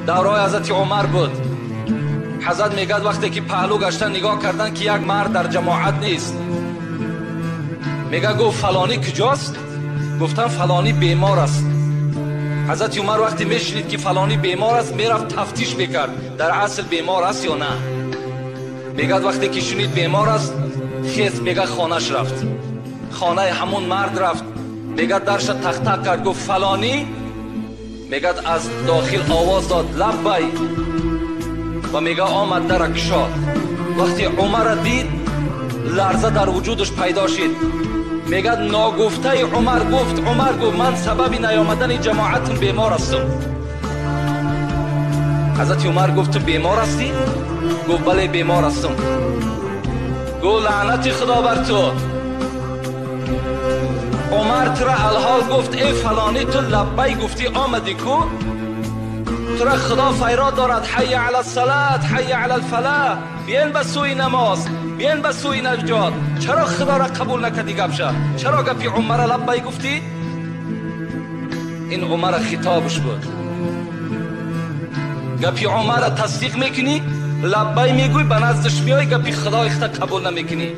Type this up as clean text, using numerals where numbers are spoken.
Давраи ҳазрати Умар буд. Ҳазрат мегӯяд, вақте ки паҳлӯ гаштан нигоҳ кардан ки як мард дар ҷамоат нест. Мега, гуфт: фалонӣ куҷост? Гуфтан: фалонӣ бемор аст. Ҳазрати Умар вақте мешунид ки фалонӣ бемор аст, мерафт, тафтиш мекард, дар асл бемор аст ё на. Мегӯяд, вақте ки шунид бемор аст, хез, мега, хонаш рафт, хонаи ҳамон мард рафт. Мегӯяд, дарша тақ-тақ кард, гуфт: фалонӣ. Мегӯяд, аз дохил овоз дод: лаббай. Ва мега, омад, дара кушод. Вақте Умарра дид, ларза дар вуҷудаш пайдо шид. Мегӯяд, ногуфтаи Умар гуфт, Умар гуфт: ман сабаби наёмадани ҷамоатам бемор ҳастам. Ҳазрати Умар гуфт: ту бемор ҳастӣ? Гуфт: бале, бемор ҳастам. Гуфт: лаънати Худо бар ту. Умар тура алҳол гуфт: эй фалонӣ, ту лаббай гуфтӣ, омадӣ ку? Тура Худо файрод дорад: ҳайя ала салат, ҳайя ала алфалаҳ, биен ба сӯи намоз, биен ба сӯи наҷот. Чаро Худоро қабул накардӣ гапша? Чаро гапи Умара лаббай гуфтӣ? Ин Умара хитобаш буд. Гапи Умара тасдиқ мекунӣ, лаббай мегӯй, ба наздаш меоӣ, гапи Худои худа қабул намекунӣ.